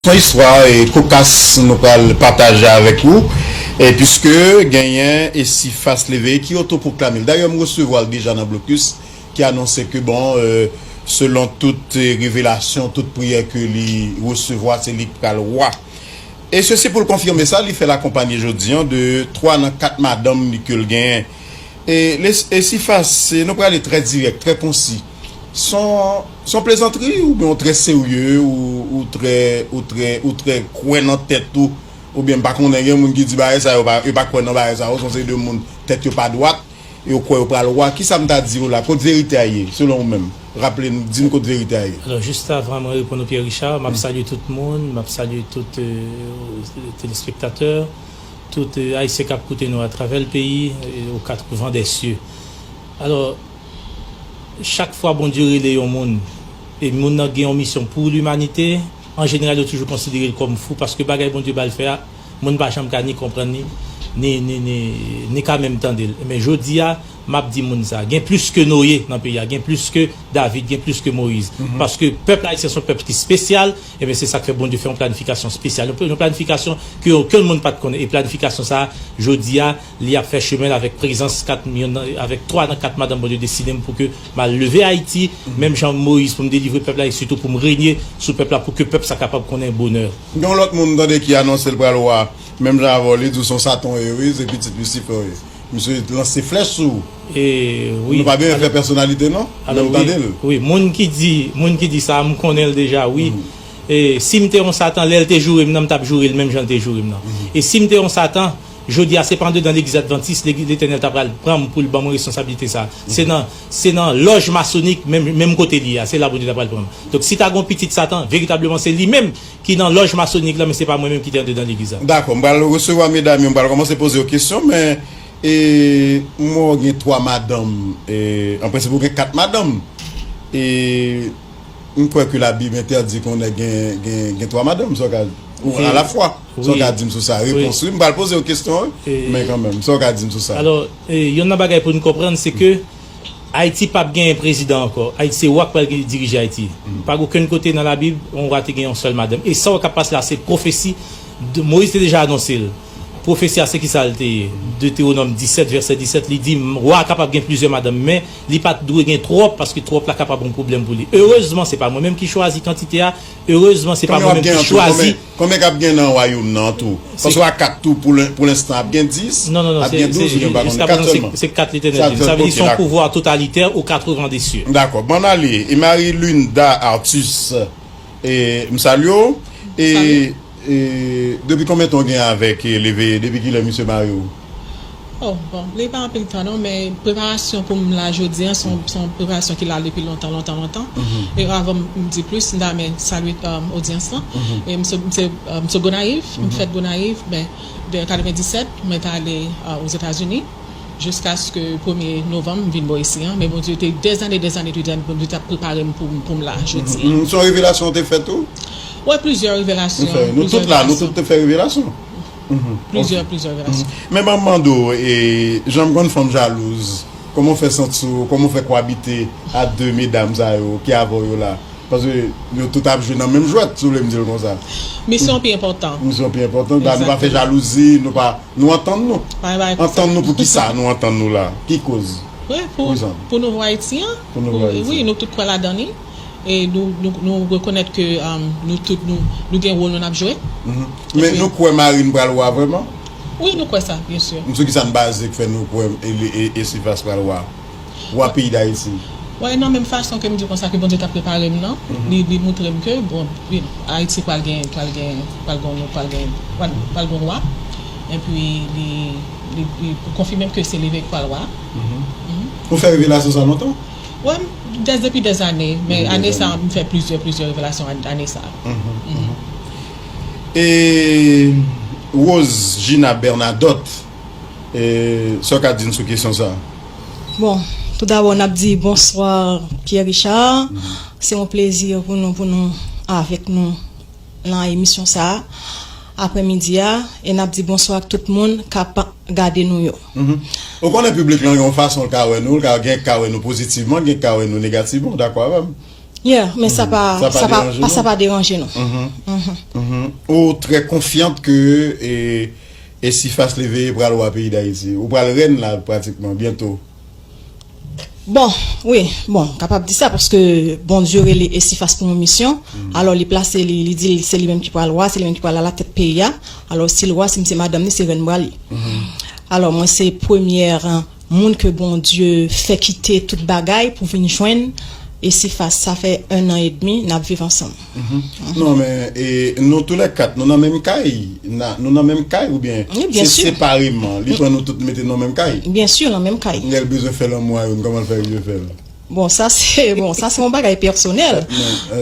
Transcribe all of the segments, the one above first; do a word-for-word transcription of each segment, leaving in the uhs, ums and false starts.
Yon istwa e kokas nou pral pataje avèk ou, e piske genyen Esifas Leveye ki otopwoklame l. Dayè, m resevwa l deja nan blokis, ki anonse ke, bon, e, selon tout, e, revelasyon, tout priyè ke li resevwa, se li k pral wa. E sesi pou l konfime sa, li fè l akonpanye jodi a de twa nan kat madanm li ke l genyen. E, les, e Esifas, e nou prale trè dirèk, trè konsi. Se yon, se yon plezantri oubyen w trè serye, ou, ou trè, ou trè, ou trè kwè nan tèt ou, oubyen m pa konnen, gen moun ki di bagay sa yo pa, yo pa kwè nan bagay sa yo, se yon seri de moun tèt yo pa dwat, yo kwè yo pral wa. Kisa m ta di w la? Kot verite a ye, selon ou menm? Raple n, di n kot verite a ye. Alò, jis avan mwen reponn ou, Pierre Richard, m ap salye tout moun, m ap salye tout, e, telespektatè, tout, e, Ayisyen k ap koute nou atravè l peyi, e, aux quatre vents des cieux. Alò, chak fwa Bondye rele yon moun, e moun nan gen yon misyon pou limanite, an jeneral, yo toujou konsidere l kòm fou, paske bagay Bondye ba l fè a, moun pa janm ka ni konprann li, ni, ni, ni, ni ka menm tande l. Men jodi a, m ap di moun sa, gen plis ke Noye nan peyi a, gen plis ke David, gen plis ke Moyiz. Paske pèp ayisyen se yon pèp ki espesyal, ebyen, se sa k fè Bondye fè yon planifikasyon espesyal, yon, yon planifikasyon ke okenn moun pa t konnen. E planifikasyon sa a, jodi a, li ap fè chemen l avèk prezans kat, yonn nan, avèk twa nan kat madanm Bondye deside m pou ke m al leve Ayiti, menm jan Moyiz, pou m delivre pèp la, e sitou pou m renye sou pèp la, pou ke pèp sa kapab konnen bonè. Gen yon lòt moun m tande ki anonse l pral wa, menm jan avè w, li di w se yon Satan w ye, wi, se pitit Lisifè w ye. Misye lanse flèch sou ou. E, wi. Nou pa bezwen fè pèsonalite, non. Alò, men m tande l. Wi, moun ki di, moun ki di sa, m konnen l deja, wi. E si m te yon Satan, lè l te joure m nan, m t ap joure l menm jan l te joure m nan. E si m te yon Satan, jodi a, se pa andedan legliz advantis, legliz Letènèl ta pral pran m pou l ban mwen responsablite sa. Se nan, se nan lòj masonik, menm, menm kote li ye a, se la Bondye ta pral pran m. Donk, si ta gen yon pitit Satan, veritableman, se li menm ki nan lòj masonik la, men se pa mwen menm ki te andedan legliz la. Dakò, m pral resevwa medam yo, m pral kòmanse poze yo kesyon, men, e, m wè w gen twa madanm, e, an prensip, ou gen kat madanm. E, m kwè ke Labib entèdi ke yon nèg gen, gen, gen twa madanm, sa w ka, ou, alafwa. Sa w ka di m sou sa? Repons, wi. M pral poze w kesyon, wi. Men kanmenm, sa w ka di m sou sa? Alò, e, yonn nan bagay pou n konprann, se ke Ayiti p ap genyen prezidan ankò. Ayiti, se wa k pral dirije Ayiti. Pa gen okenn kote nan Labib, yon wa te gen yon sèl madanm. E sa w k ap pase la, se pwofesi. Moyiz te deja anonse l. Pwofesi a, se ki sa l te ye? Detewonòm disèt, vèsè disèt, li di, wa a kapab gen plizyè madanm, men li pa t dwe gen twòp, paske twòp la kapab yon pwoblèm pou li. Erezman, se pa mwen menm ki chwazi kantite a. Erezman, se pa mwen menm ki chwazi. Konbyen k ap gen nan wayòm nan an tou? Paske w a kat tou, pou lenstan, ap gen dis, ap gen douz, ou gen pa konnen, kat sèlman. Se kat Letènèl di m. Sa vle di se yon pouvwa totalitè aux quatre vents des cieux. Dakò, bon, ale. E Marie Linda Artus, e, m salye w. E, e depi konbyen tan w gen avèk, e, Leveye? Depi kilè misye mare w? Oh, bon, li pa anpil tan non, men preparasyon pou m la jodi a, se yon, se yon preparasyon ki la depi lontan, lontan, lontan. E avan m di plis, m ta renmen salye, um, odyans lan. E m se, m se, um, m se Gonayiv, m fèt Gonayiv, men de katrevenndisèt, mwen t ale, uh, Ozetazini, jiskaske premye novanm, m vin bò isi an. Men Bondye te dèzane, dèzane, dèzane, Bondye t ap prepare m pou, pou m la jodi a. Se yon revelasyon w te fè tou? Wi, plizyè revelasyon. Nou tout la, nou tout te fè revelasyon. Plizyè, plizyè relasyon. Men ban m mande w, e, jan m konn fanm jalouz, kòman w fè santi w, kòman w fè kowabite a de medam sa yo ki avè w yo la? Paske yo tout ap jwe nan menm jwèt, si w vle m di l konsa. Misyon pi enpòtan. Misyon pi enpòtan. Ba, nou pa fè jalouzi, nou pa, nou antann nou. Antann nou pou ki sa nou antann nou la? Ki koz? Wi, pou, pou nouvo Ayiti an. Pou nouvo Ayiti. Wi, nou tout kwè ladan li. E nou, nou, nou rekonèt ke, um, nou tout, nou, nou gen wòl nou n ap jwe. Men nou kwè Marine pral wa vrèman? Wi, nou kwè sa, byen si. Sou ki sa n baze k fè nou kwè e, e, e, Esifas pral wa? Wa peyi Dayiti. Wi, nan menm fason ke m di konsa ke Bondye t ap prepare m nan, li, li montre m ke, bon, wi, Ayiti pral gen, pral gen, pral gen, pral gen, pral, pral gen wa. Epi li, li, li konfime m ke se Leveye k pral wa. Ou fè revelasyon sa lontan? Wi, dè, depi dèzane, men ane sa, m fè plizyè, plizyè revelasyon an, ane sa. E Rose Gina Bernadotte, e, sa w ka di n sou kesyon sa? Bon, toudabò, n ap di bonswa, Pierre Richard. Se yon plezi pou nou, pou nou avèk nou nan emisyon sa a, aprèmidi a, e n ap di bonswa ak tout moun k ap gade nou yo. Ou konnen piblik lan gen yon fason l ka wè nou, l ka gen k ka wè nou pozitivman, gen k ka wè nou negativman, w dakò avè m? Yeah, men sa pa sa pa sa pa deranje nou. Ou trè konfyant ke Esifas Leveye pral wa peyi Dayiti. Ou pral rèn la pratikman byento. Bon, wi, bon, kapab di sa paske Bondye rele Esifas pou yon misyon. Alò li plase li, li di se li menm ki pral wa, se li menm ki pral alatèt peyi a. Alò si l wa, si m se madanm li, se rèn m pral ye. Alò mwen se premyè moun ke Bondye fè kite tout bagay pou vin jwenn Esifas. Sa fè ennan edmi n ap viv ansanm. Non men e, nou toulèkat nou nan menm kay? Nou nan menm kay oubyen se separeman li pran nou tout mete nan menm kay? Byen si nan menm kay. Lè l bezwen fè lanmou a youn kòman l fè rive fè l? Bon sa se bon sa se yon bagay pèsonèl.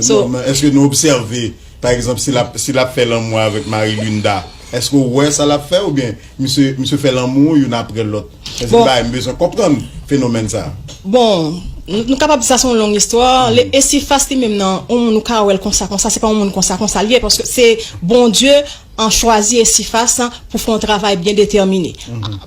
Non men èske nou obsève pa egzanp si l ap si l ap fè lanmou avèk Marie Linda èske w wè sa l ap fè oubyen misye misye fè lanmou youn aprè lòt? Èske bagay m bezwen konprann fenomèn sa? Bon, nou kapab di sa se yon long istwa. Esifas li menm nan yon moun ou ka wè l konsa konsa se pa yon moun konsa konsa l ye paske se Bondye an chwazi Esifas pou fè yon travay byen detèmine.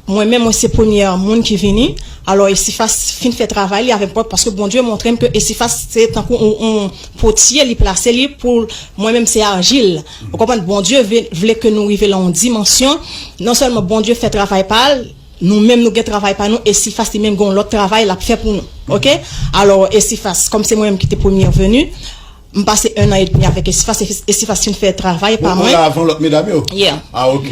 Mwen menm mwen se premyè moun ki vini. Alò Esifas fin fè travay li avèk pwòp paske Bondye montre m ke Esifas se tankou yon potye li plase li pou mwen menm se ajil. Ou konprann Bondye vle ke nou rive lan yon dimansyon. Non sèlman Bondye fè travay pa l, nou menm nou gen travay pa nou, Esifas li menm gen yon lòt travay l ap fè pou nou. Oke? Alò Esifas kòm se mwen menm ki te premyè veni, m pase ennan edmi avèk Esifas, Esifas fin fè travay pa mwen. Ou la avan lòt medam yo? Yeah. Ah ok.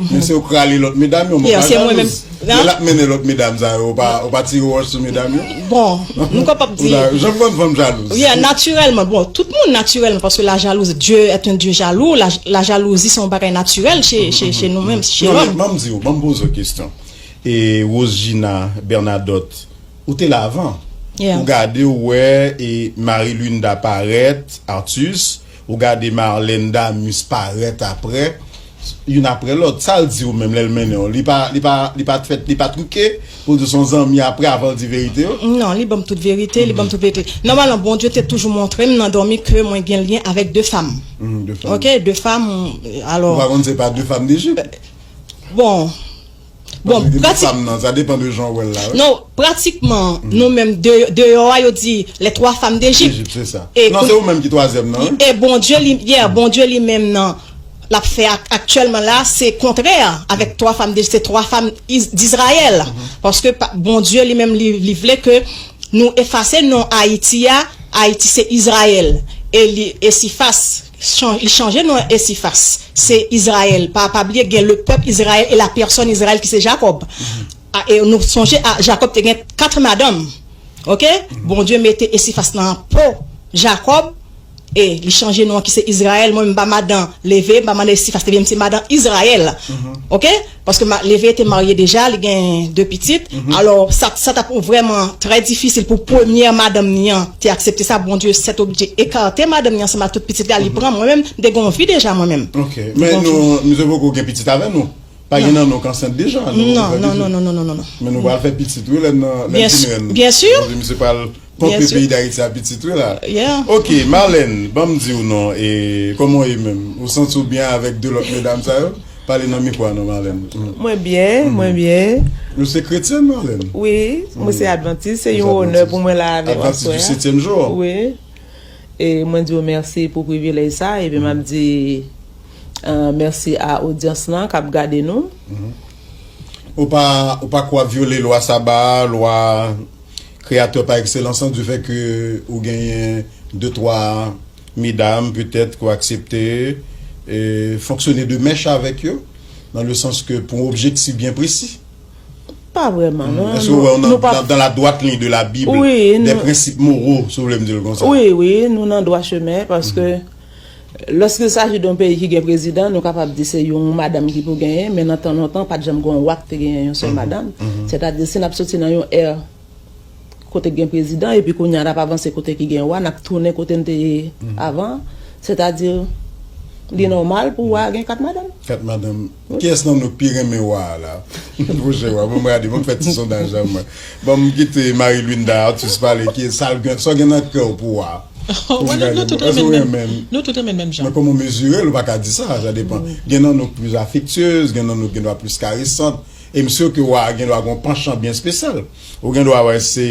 Men se ou k rale lòt medam yo, mwen pa jalou. Lè l ap mennen lòt medam sa yo, ou pa ou pa tire wòch sou medam yo? Bon, nou kapab di. Jan fanm fanm jalouz. Yeah, natirèlman. Bon, tout moun natirèlman paske la jalouzi, Dieu est un Dieu jaloux, la, la jalousie se yon bagay natirèl che, che, che nou menm, che lòm. Ban m di w, ban m poze w kesyon. E Rosegina Bernadotte, ou te la avan. Ou gade ou wè e Marie Linda parèt, Artus, ou gade Marlène Damus parèt aprè, youn aprè lòt. Sa l di w menm lè l mennen w? Li pa li pa li pa t fèt li pa twike pou l di w se yon zanmi aprè avan l di verite yo? Non, li ban m tout verite, li ban m tout verite. Nòmalman Bondye te toujou montre m nan dòmi ke mwen gen lyen avèk de fanm. Ok, de fanm. Alò. Ou pa konn se pa de fanm Dejip? Bon. Bon, pratik. Sa depann de jan w wè l la. Non, pratikman, nou menm deyò a, yo di les trois femmes d'Égypte. Ejip, se sa. Non, se ou menm ki twazyèm nan, wi. E Bondye li, yeah, Bondye li menm nan, l ap fè aktyèlman la, se kontrè avèk twa fanm de, se twa fanm Izrayèl. Paske Bondye li menm, li vle ke nou efase non Ayiti a, Ayiti se Izrayèl. E li, Esifas, li chanje non Esifas. Se Izrayèl. Pa, pa bliye gen le pèp Izrayèl e la pèsòn Izrayèl ki se Jakòb. A, e nou sonje a, Jakòb te gen kat madanm. Oke? Bondye mete Esifas nan po Jakòb e li chanje non an ki se Izrayèl. Mwen m pa madan Leveye, m pa madan Esifas, Leveye m se madan Izrayèl. Oke? Paske Leveye te marye deja, li gen de pitit. Alò sa, sa t ap vrèman trè difisil pou premyè madanm ni an te aksepte sa. Bondye sètoblije ekate madanm ni ansanm ak tout pitit li a, li pran mwen menm, m te gen yon vi deja mwen menm. Oke. Men nou, misye poko gen pitit avè nou. Pa gen nan nou k ansent deja. Non, non, non, non, non, non, non. Men nou pral fè pitit wi lè n nan lè n fin rèn. Byen si. Bondye misye pral ponpe peyi Dayiti a pitit wi la. Yeah. Ok, Marlène, ban m di w non, e kòman w ye menm? Ou santi w byen avèk de lòt medam sa yo? Pale nan mikwo a non, Marlène. Mwen byen, mwen byen. Ou se kretyèn, Marlène? Wi, mwen se advantis, se yon onè pou mwen la avè w aswè a. Advantis du setyèm jou. Wi. E mwen di w mèsi pou privilèj sa, epi m ap di mèsi a odyans lan k ap gade nou. Ou pa ou pa kwè w ap vyole lwa saba a, lwa Kreyatè pa ekselans lan, du fait que ou genyen de twa medam petèt ke w aksepte fonksyone de mèch avèk yo, dans le sens que pou yon objektif byen presi? Pa vrèman non. Èske w wè w nan dans la droite ligne de la Bible, des principes moraux, si w vle m di l konsa? Wi, wi, nou nan dwa chemen paske lòske il s'agit de yon peyi ki gen prezidan, nou kapab di se yon madanm ki pou genyen, men nan tan lontan pa t janm gen yon wa ki te genyen yon sèl madanm. Sètadi si n ap soti nan yon è kote k gen prezidan epi kounye a n ap avanse kote ki gen wa, n ap tounen kote n te ye avan. Sètadi li nòmal pou wa a gen kat madanm. Kat madanm. Kiyès nan nou k pi renmen wa a la? Monchè wa, ban m gade, ban m fè ti sondaj la mwen. Ban m kite Marie Linda Artus pale, kiyès sa l gen, sa w gen nan kè w pou wa a? Bon, nou, nou tout renmen l menm, nou tout renmen l menm jan. Men kòman w mezire l, ou pa ka di sa, sa depan. Gen nan nou k plis afektyez, gen nan nou k gen dwa plis karesan. E m si ke wa a gen dwa gen yon panchan byen espesyal. Ou gen dwa wè se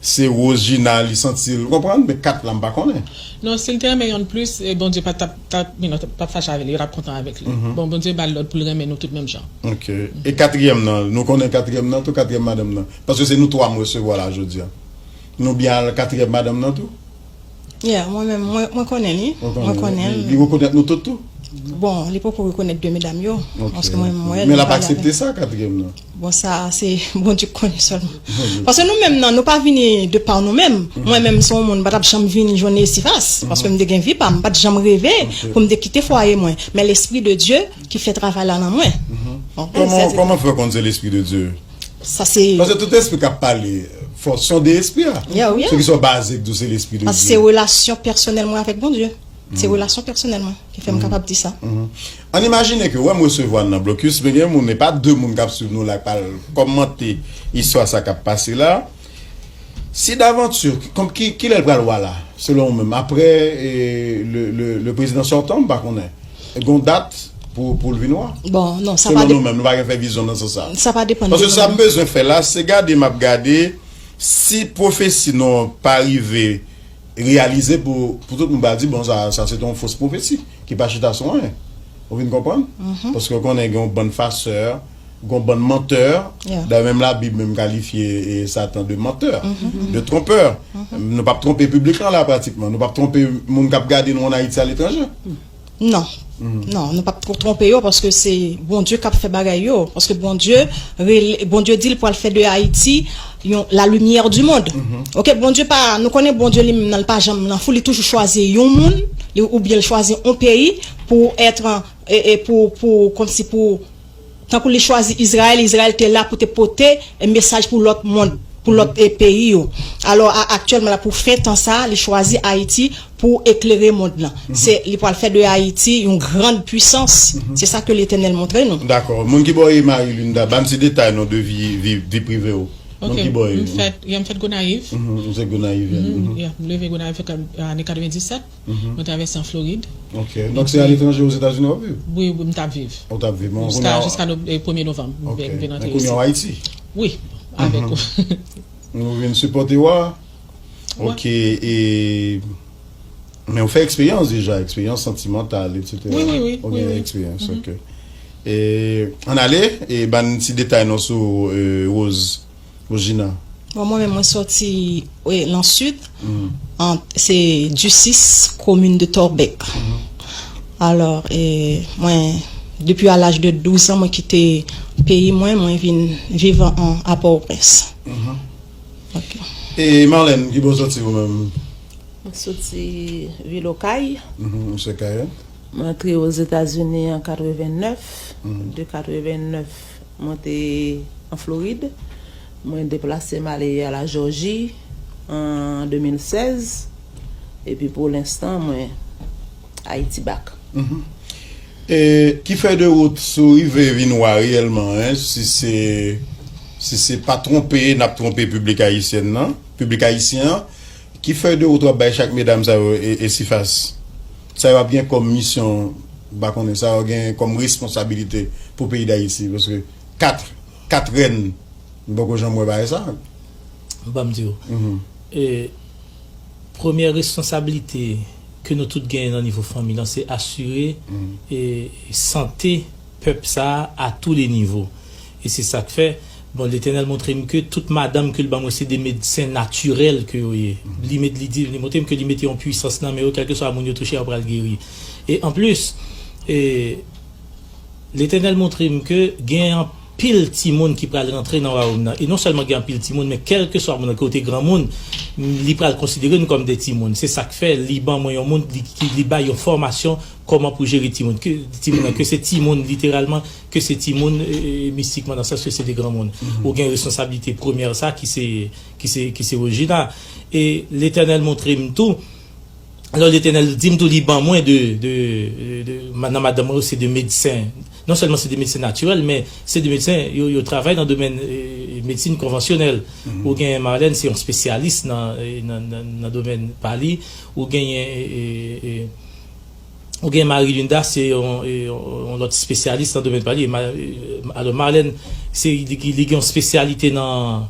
Se Rose Gina, li santi l, ou konprann? Men kat la, m pa konnen. Non, si l te renmen yonn plis, e Bondye pa t ap, t ap, you know, t ap fache avè li, yo t ap kontan avèk li. Bon, Bondye ba l lòd pou l renmen nou tout menm jan. Ok. E katriyèm nan, nou konnen katriyèm nan tou, katriyèm madanm nan? Paske se nou twa m resevwa la jodi a. Nou byen al katriyèm madanm nan tou? Yeah, mwen menm, mwen, mwen konnen li. Mwen konnen li. Li rekonèt nou tout tou? Bon, li poko rekonèt de medam yo. Paske mwen, mwen, men l ap aksepte sa, katriyèm nan? Bon, sa, se Bondye k konnen sèlman. Paske nou menm nan, nou pa vini de pa nou menm. Mwen menm, se yon moun, m pa t ap janm vin jwenn Esifas. Paske m te gen vi pa m, m pa t janm reve pou m te kite fwaye mwen. Men Lespri de Dye ki fè travay la nan mwen. Kòman fè w konn se Lespri de Dye? Sa se. Paske tout espri k ap pale, fò sonde espri a. Yeah, yeah. Se ki sou baze k di w se Lespri de Dye. Paske se relasyon pèsonèl mwen avèk Bondye. Se relasyon pèsonèl mwen ki fè m kapab di sa. Ann imajine ke, wè, m resevwa l nan blokis, men gen moun, e pa de moun k ap swiv nou la, k pral kòmante istwa sa k ap pase la. Si davanti, kòm ki, kilè l pral wa la, selon ou menm? Apre, e, le, le, le prezidan sòtan, m pa konnen. Gon dat pou, pou l vin wa? Bon, non, sa pa. Selon nou menm, nou pa gen fè vizyon nan sans sa. Sa pa depann de nou menm. Paske sa m bezwen fè la, se gade, m ap gade si pwofesi nou an pa rive reyalize pou, pou tout moun pa di, bon, sa, sa se te yon fos pwofesi ki pa chita sou anyen. Ou vin konprann? Paske w konnen gen yon bann fasè, gen yon bann mantè. Dayè, menm Labib menm kalifye, e, Satan de mantè, de twompè. Nou p ap twonpe piblik lan la, pratikman. Nou p ap twonpe moun k ap gade nou ann Ayiti, aletranje. Non. Non, nou p ap twonpe yo paske se Bondye k ap fè bagay yo. Paske Bondye, Bondye di l pral fè de Ayiti yon, la lumière du monde. Ok, Bondye pa, nou konnen Bondye li menm nan, li pa janm nan fou, li toujou chwazi yon moun, li, oubyen li chwazi yon peyi pou èt, e, e pou, pou, kòmsi pou, tankou li chwazi Izrayèl, Izrayèl te la pou te pote, e, mesaj pou lòt mond, pou lòt, e, peyi yo. Alò, a, aktyèlman la, pou fen tan sa, li chwazi Ayiti pou eklere mond lan. Se, li pral fè de Ayiti yon grande puissance. Se sa ke Letènèl montre nou. Dakò. Moun ki bò w ye, Marie Linda, ban m ti detay non de vi, vi, vi prive w. Moun ki bò w ye? M fèt, yeah, m fèt Gonayiv. Ou se Gonayiv, yeah. Yeah, m leve Gonayiv ane katrevenndisèt. Mwen travèse an Florid. Ok. Donk se aletranje Ozetazini w ap viv? Wi, wi, m t ap viv. Ou t ap viv. Bon, jiska, jiska premye novanm, m vin rantre isi. Kounye a w Ayiti? Wi, avèk ou. Nou vin sipòte w a. Ok, e, men ou fè eksperyans deja, eksperyans santimantal, etsetera. Wi, wi, wi. Ou gen eksperyans, ok. E, ann ale, e ban n ti detay non sou, e, Rose. Regina. Bon, mwen menm, mwen sòti, wi, nan sid. An, se Ducis, komin de Torbeck. Alò, e, mwen, depi a laj de douz an, mwen kite peyi mwen, mwen vin viv an, a Pòtoprens. Ok. E Marlène, ki bò w sòti ou menm? Mwen soti vil Okay. Ou se Kayè? Mwen antre Ozetazini an katrevennèf. De katrevennèf, mwen te an Florid. Mwen deplase m ale a la Jòji an de mil sèz. Epi pou lenstan, mwen Ayiti bak. E ki fèy de wout si w rive vin wa reyèlman, en, si se, si se pa twonpe, n ap twonpe piblik ayisyèn nan, piblik ayisyen an, ki fèy de wout w ap bay chak medam sa yo, e, e Esifas? Sa yo ap gen kòm misyon, m pa konnen, sa yo gen kòm responsabilite pou peyi Dayiti? Paske kat, kat rèn, m poko janm wè bagay sa. Ban m di w. E, premyè responsablite ke nou tout genyen nan nivo fanmi lan, se asire, e, sante pèp sa a, à tous les niveaux. E se sa k fè, bon, Letènèl montre m ke tout madanm ke l ban mwen, se de medsen natirèl ke yo ye. Li met, li di, li montre m ke li mete yon pwisans nan men yo, kèlkeswa moun yo touche, yo pral geri. E anplis, e, Letènèl montre m ke gen anpil timoun ki pral rantre nan wayòm nan. E non sèlman gen anpil timoun, men kèlkeswa moun nan, ke w te granmoun, li pral konsidere nou kòm de timoun. Se sa k fè li ban mwen yon moun, li, ki, li bay yon fòmasyon kòman pou jere timoun. Ke, timoun nan, ke se timoun literalman, ke se timoun, e, e, mistikman, nan sans ke se de granmoun. Ou gen responsablite premyè sa ki se, ki se, ki se Regina. E Letènèl montre m tou, alò, Letènèl di m tou, li ban mwen de, de, de, ma-, nan madanm mwen yo, se de medsen. Non sèlman se de medsen natirèl, men se de medsen, yo, yo travay nan domèn, e, medsin konvansyonèl. Ou gen Marlène, se yon espesyalis nan, e, nan, nan, nan domèn pa li. Ou genyen, e, e, e, ou gen Marie Linda, se yon, e, yon, yon lòt espesyalis nan domèn pa li. E Ma-, e, alò, Marlène, se, li, li gen yon espesyalite nan,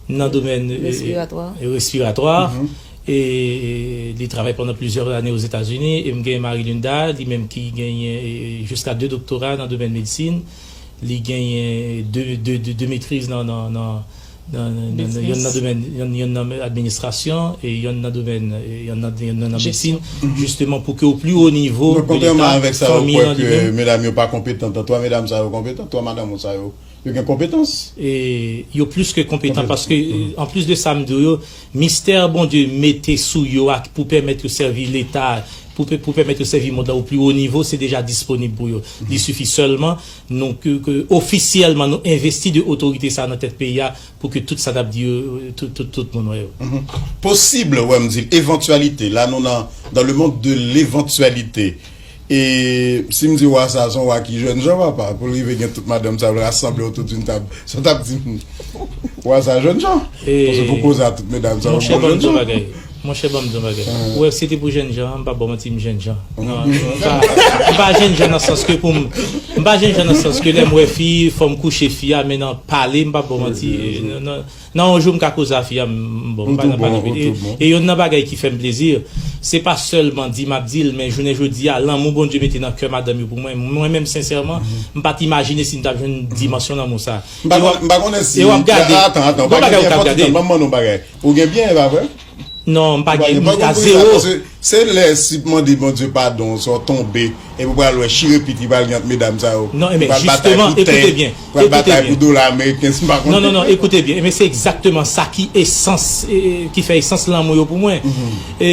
nan domèn e, respiratwa. E, respiratwa. E li travay pandan plizyè ane Ozetazini. E m gen Marie Linda, li menm ki genyen e, jiska de doktora nan domèn medsin. Li genyen de, de, de, de metriz nan, nan, nan, nan, nan, nan, yonn nan domèn, yonn, yonn nan administrasyon, e yonn nan domèn, e yonn nan, yonn nan, nan medsin, jisteman pou ke o pli wo nivo de Leta, fanmi an li menm. Medam yo pa konpetan, twa medam sa yo konpetan, twa madanm ou sa yo, yo gen konpetans. E yo plis ke konpetan, paske, anplis de sa m di w yo, mistè Bondye mete sou yo a pou pèmèt yo sèvi Leta, pou, pou pèmèt yo sèvi mond lan o pli wo nivo, se deja disponib pou yo. Li sifi sèlman nou, ke, ke ofisyèlman, nou envesti de otorite sa nan tèt peyi a pou ke tout sa n ap di yo, tout, tout, tout moun wè yo. Posib, wè m di l, evantyalite. La, nou nan dans le monde de l'éventualité. E si m di wa sa, se yon wa ki jèn jan, papa, pou l rive gen tout madanm sa, l rasanble otou d'une table. Sa w t ap di m, wa sa jèn jan. Paske pou koze a tout medam sa yo, monchè, bon, ban m di yon bagay. Monchè, ban m di yon bagay. Ou wè, si se te pou jèn jan, m p ap ba w manti, m jèn jan. Non, m pa, m pa jèn jan nan sans ke pou m, m pa jèn jan nan sans ke lè m wè fi, fò m kouche fi a, men nan pale, m p ap ba w manti. Nan, nan, nan yon jou, m ka koze a fi a, m, m bon, m pa nan pale. E, e yonn nan bagay ki fè m plezi, se pa sèlman di m ap di l, men jounen jodi a, lanmou Bondye mete nan kè madanm yo pou mwen, mwen menm, sensèman, m pa t imajine si m t ap jwenn dimansyon lanmou sa. M pa konnen, m pa konnen si, atan, atan, ou pa gen byen, fò ti tan, ban m mande yon bagay. Ou gen byen, e pa vre? Non, m pa gen, a zewo. Se lè si mande Bondye padon, sa w tonbe, epi w pral wè chire piti pral gen ant medam sa yo. Non, men jisteman, ekoute byen, pral batay pou dola ameriken, si m pa konnen. Non, non, non, ekoute byen, men se egzakteman sa ki esans, e, e, ki fè esans lanmou yo pou mwen. E,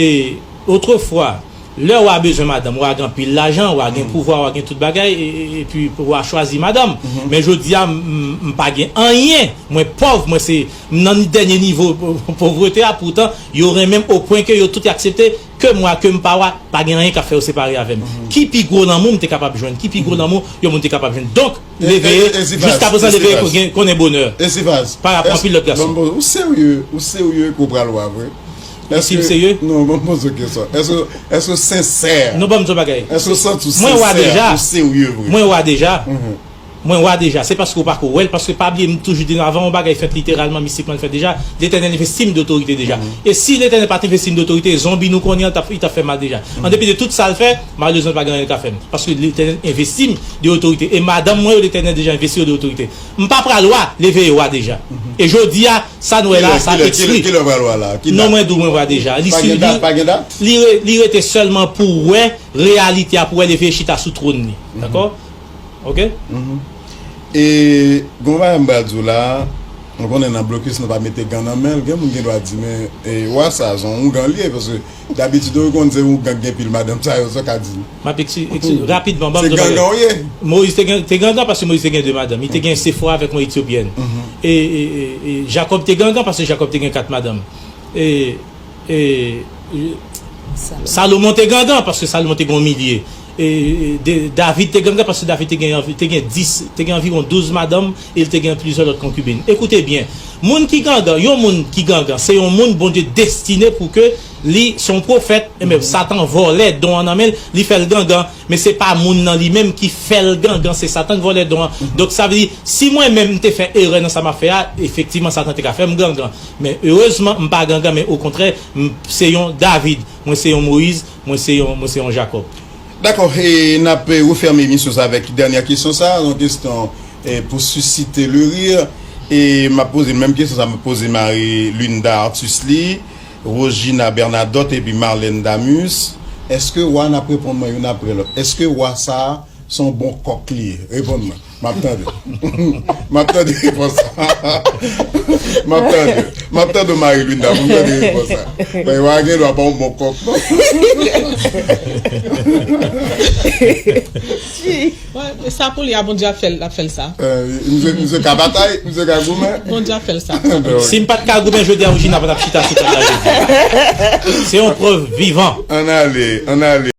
otrefwa, lè w a bezwen madanm, w a gen anpil lajan, w a gen pouvwa, w a gen tout bagay, e, e, epi w a chwazi madanm. Men jodi a, m, m, m pa gen anyen, mwen pòv, mwen se, m nan dènye nivo povrete a, poutan, yo renmen m o pwen ke yo tout aksepte ke m wa, ke m pa wa, pa gen anyen k ap fè yo separe avè m. Ki pi gwo lanmou m te kapab jwenn? Ki pi gwo lanmou yon moun te kapab jwenn? Donk, Leveye, jiska prezan, Leveye konnen bonè. Esifaz, pa rapò anpil lòt gason. Ou serye, ou serye ke w pral wa vre? E si m serye? Non, ban m poze w kesyon. Èske, èske w sensè? Non, ban m di w bagay. Èske w santi w sensè? Ou serye vre? Mwen wa deja. Mwen wa deja. Se paske w pako wè l, paske pa bliye m toujou di nou, avan yon bagay fèt literalman, mistikman l fèt deja, Letènèl envesti m de otorite deja. E si Letènèl pa t envesti m de otorite, zonbi nou konnen an, t ap, li t ap fè mal deja. An depi de tout sa l fè, malerezman, pa gen anyen l ka fè m. Paske Letènèl envesti m de otorite. E madanm mwen yo, Letènèl deja envesti yo de otorite. M pa pral wa, Leveye wa deja. E jodi a, sa n wè la, sa eksplike. Kilè, kilè, kilè w pral wa la? Non, mwen di w mwen wa deja. Li, li, li re-, li rete sèlman pou wè reyalite a, pou wè Leveye chita sou twòn li. Dakò? Oke? E, gon bagay m pral di w la, nou konnen nan blokis nou pa mete gan nan men l, gen moun gen dwa di, men, e, wa sa, se yon ougan l ye, paske dabitid ou konn se ougan k gen pil madanm sa yo, sa w ka di. M ap ekspli-, ekspli-, rapidman, ban m di yon bagay. Se gangan w ye. Moyiz te gen, te gangan paske Moyiz te gen de madanm. Li te gen Sefora avèk yon Etyopyèn. E, e, e, e Jakòb te gangan paske Jakòb te gen kat madanm. E, e, e, Salomon te gangan paske Salomon te gen yon milye. E, e, de, David te gangan paske David te gen anvi-, te gen dis, te gen anviwon douz madanm e l te gen plizyè lòt konkibin. Ekoute byen, moun ki gangan, yon moun ki gangan, se yon moun Bondye destine pou ke li se yon pwofèt, enben Satan vòlè don an nan men l, li fè l gangan, men se pa moun nan li menm ki fè l gangan, se Satan k vòlè don an. Donk, sa vle di, si mwen menm m te fè erè nan sa m ap fè a, efektivman, Satan te ka fè m gangan. Men erezman, m pa gangan, men okontrè, m se yon David, mwen se yon Moyiz, mwen se yon, mwen se yon Jakòb. Dakò, e n ap, e, refèmen emisyon sa avèk dènyè kesyon sa, yon kesyon, e, pou sisite le rir. E m ap poze l menm kesyon sa, m ap poze Marie Linda Artus li, Rosegina Bernadotte epi Marlène Damus. Èske wa, n ap reponn mwen youn apre lòt, èske wa sa a se yon bon kòk li ye? Reponn mwen. M ap tande. M ap tande repons sa. M ap tande. M ap tande Marie Linda pou m tande repons sa. Men wa gen dwa pa yon bon kòk, non. Wi, sa pou li a, Bondye ap fè l, ap fè l sa. E, misye, misye ka batay, misye ka goumen. Bondye ap fè l sa. Si m pa t ka goumen jodi a, Rosegina pa t ap chita sou tab la jodi a. Se yon prèv vivan. Ann ale, ann ale.